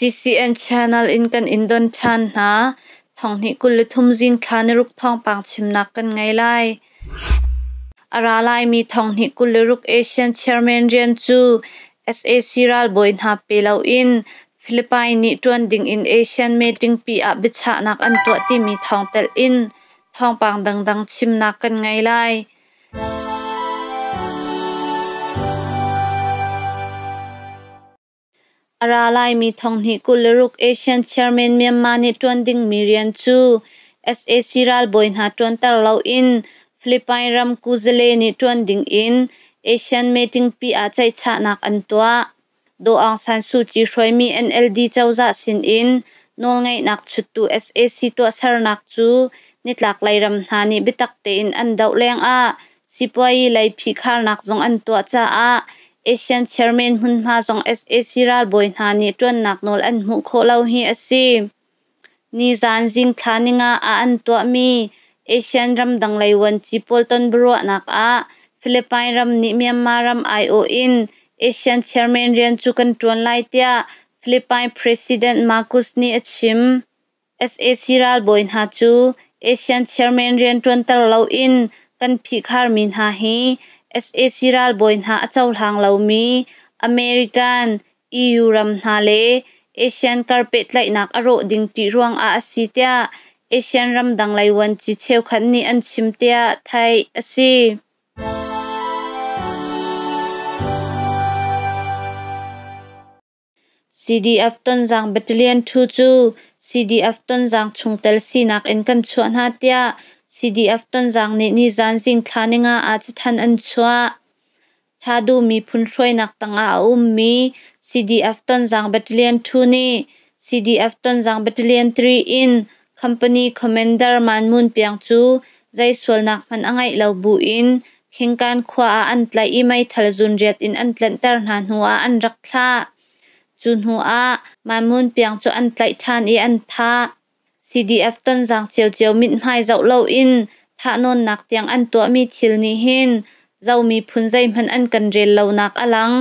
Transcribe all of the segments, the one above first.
CCN channel in kan in don ṭhan hna. Thonghnih 23 zing thla ni ruk thawngpang chimnak kan ngei lai. A ra laimi thonghnih 26 Asian Chairman rian cu sac ralbawi hna pe loin Philippine nih ṭuan dingin Asian meeting pi ah biachahnak an tuah timi thawng telh in thawngpang dangdang chimnak kan ngei lai. A ra laimi thonghnih 26 Asian Chairman Myanmar nih ṭuan dingmi rian cu sac ralbawi hna ṭuanter loin Philippine ram kuzale nih ṭuan dingin Asian meeting pi ah ceihchahnak an tuah. Daw Aung San Suu Kyi hruaimi NLD cozah sinin nawlngeihnak chuttu sac tuahsernak cu nitlaklei ram hna nih biatak tein an doh lengah sipuayi lei phihkharnak zong an tuah caah Asian Chairman hmunhma zong sac ralbawi hna nih ṭuannak nawl an hmuh khawh lo hi a si. Nizaan zingthla ninga ah an tuahmi Asian ramdang lei vuanci pawl tonbiaruahnak ah Philippine ram nih Myanmar ram aiawh in Asian Chairman rian cu kan ṭuan lai tiah Philippine President Marcos nih a chim. Sac ralbawi hna cu Asian Chairman rian ṭuanter loin kan phihkharmi hna hi sac ralbawi hna a cohlang lomi American, EU ram hna le Asian kar pehtlaihnak a rawh ding ṭih ruangah a si tiah Asian ramdang lei vuanci cheukhat nih an chim tiah theih a si. CDF Tonzang Battalion 2 cu CDF Tonzang chungtel sinak in kan chuah hna tiah CDF Tonzang nih nizaan zingthla ninga ah cathanh an chuah. Thadu miphun hruainak tangah a ummi CDF Tonzang Battalion 2 nih CDF Tonzang Battalion 3 in Company Commander Man Mun Piang cu zei sualnak hmanh a ngeih lo buin Khingkan khua ah an tlaih i meithal zunriat in an tlenhter hna hnuah an rak thlah. Cu hnuah Man Mun Piang cu an tlaih ṭhan i an thah. CDF Tonzang ciocio mithmai zoh loin thahnawnnak tiang an tuahmi thil nih hin Zo miphun zeihmanh an kan rel lonak a lang.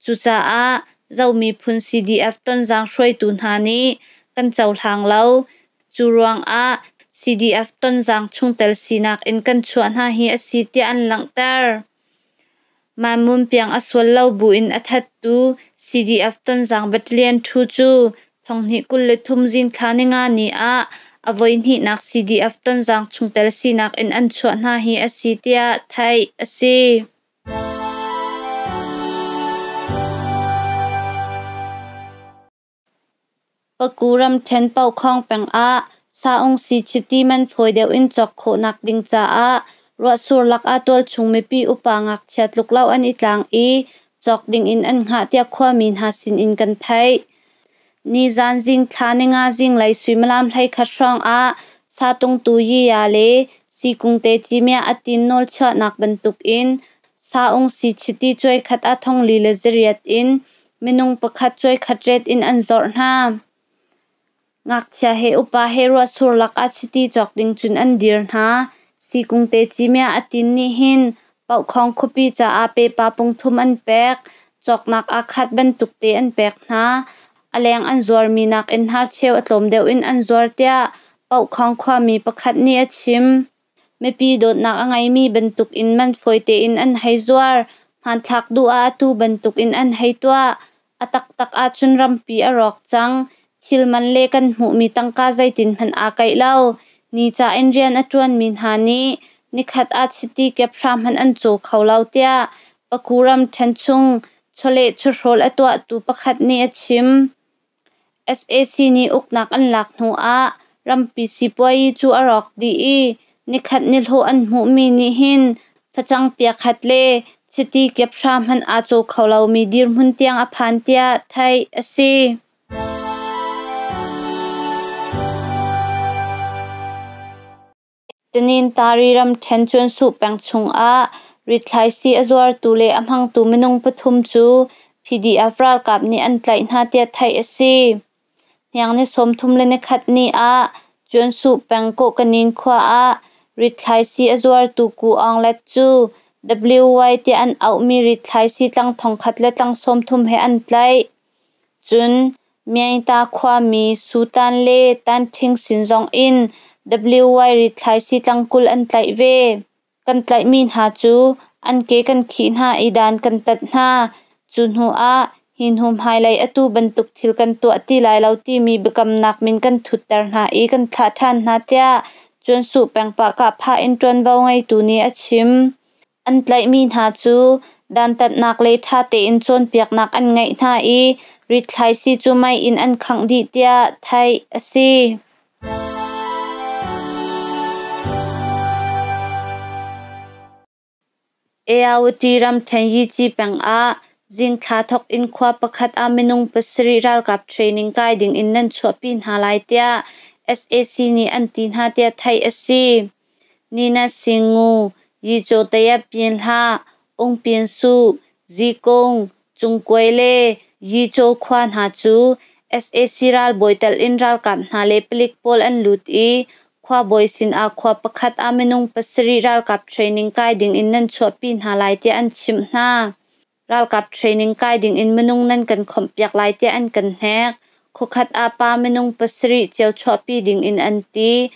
Cucaah Zo miphun CDF Tonzang hruaitu hna nih kan cohlang lo. Cu ruangah CDF Tonzang chungtel sinak in kan chuah hna hi a si tiah an langhter. Manmun piang a sual lo buin a thattu CDF Tonzang Battalion 2 cu thonghnih 23 zingthla ninga ni ah a voihnihnak CDF Tonzang chungtel sinak in an chuah hna hi a si tiah theih a si. Paku ramṭhen Paukhawng peng ah saung sii chiti man fawi deuh in cawk khawhnak ding caah ruahsur lakah tualchung mipi upa ngakchia tluk lo an i tlang i cawk dingin an hngah tiah khuami hna sinin kan theih. Nizaan zingthla ninga zinglei suimilam 11 hrawng ah satungtu Yiya le Sikungte Cimiah a tin nawlchuahnak bantukin saung sii chiti cuai khat ah thongli le zariat in minung pakhat cuai khat ret in an zorh hna. Ngakchia he upa he ruahsur lakah chiti cawk ding cun an dir hna. Sikungte Cimiah a tin nih hin Paukhawng khuapi caah pepa pungthum an pek. Cawknak aa khat bantuk te an pek hna. A leng an zuarmi nakin hnarcheu a tlawm deuh in an zuar tiah Paukhawng khuami pakhat nih a chim. Mipi dawtnak a ngeimi bantukin man fawi tein an hei zuar. Hmanthlak duh ah atu bantukin an hei tuah. A taktak ahcun rampi a rawk cang. Thil man le kan hmuhmi tangka zeitin hmanh aa kaih lo. Nica in rian a ṭuanmi hna nih nikhat ah chiti kep hra hmanh an caw kho lo tiah Paku ramṭhen chung chawleh chawhrawl a tuahtu pakhat nih a chim. Sac nih uknak an lak hnuah rampi sipuayi cu a rawk dih i nikhat nihlawh an hmuhmi nih hin facang piakhat le chiti kep hra hmanh aa caw kho lomi dirhmun tiang a phan tiah theih a si. Tanintari ramṭhen Cuansuh peng chungah rithlaisii a zuartu le a hmangtu minung pathum cu PDF ralkap nih an tlaih hna tiah theih a si. Hniang ni 31 ni ah Cuansuh peng Kawhkanin khua ah rithlaisii a zuartu Ku Aung Let cu WY tiah an auhmi rithlaisii tlang 1000 le tlang 30 he an tlaih. Cun Myaingta khuami Su Tan le Tan Ṭhing sin zong in WY rithlaisii tlangkul an tlaih ve. Kan tlaihmi hna cu an ke kan khih hna i dan kan tat hna. Cu hnu ah hi hnu hmailei atu bantuk thil kan tuah ti lai lo timi biakamnak min kan thutter hna i kan thlah ṭhan hna tiah Cuansuh peng pahkahphah in ṭuanvo ngeitu nih a chim. An tlaihmi hna cu dantatnak le ṭha tein cawnpiaknak an ngeih hna i rithlaisii cu mei in an khangh dih tiah theih a si. Ayawati ramṭhen Yici peng ah zingthla thawk in khua pakhat ah minung pasarih ralkap training kai ding in nan chuahpi hna lai tiah sac nih an ti hna tiah theih a si. Nina Singu, Yicaw Taya Pyin Hlah, Ung Pyin Suh, Zikung, Cungkuai le Yicaw khua hna cu sac ralbawi telh in ralkap hna le palik pawl an lut i khuabawi sinah khua pakhat ah minung pasarih ralkap training kai ding in nan chuahpi hna lai tiah an chimh hna. Ralkap training kai ding in minung nan kan khawmhpiak lai tiah an kan hnek. Khuakhat ah pa minung pasarih cio chuahpi ding in an ti.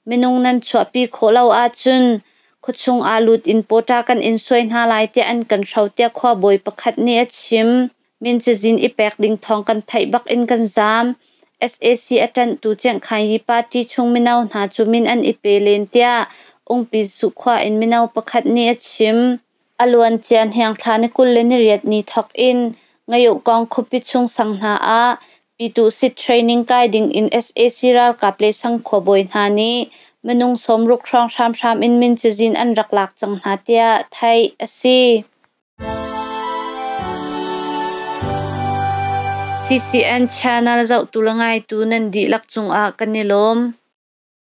Minung nan chuahpi khawh lo ahcun khuachung ah lut in pawṭa kan in suai hna lai tiah an kan hro tiah khuabawi pakhat nih a chim. Min cazin i pek ding thawng kan theih bak in kan zaam. Sac a ṭanhtu Cianhkhainyi party chung mino hna cu min an i pe len tiah Ungpi Suhkhua in mino pakhat nih a chim. A luancia hniangthla ni 28 ni thawk in Ngayuhkawng khuapi chung sang hna ah Pyituhsit training kai ding in sac ralkap le sang khuabawi hna nih minung 60 hrawng hramhram in min cazin an rak lak cang hna tiah theih a si. CCN channel zohtu le ngaitu nan dihlak cungah kan i lawm.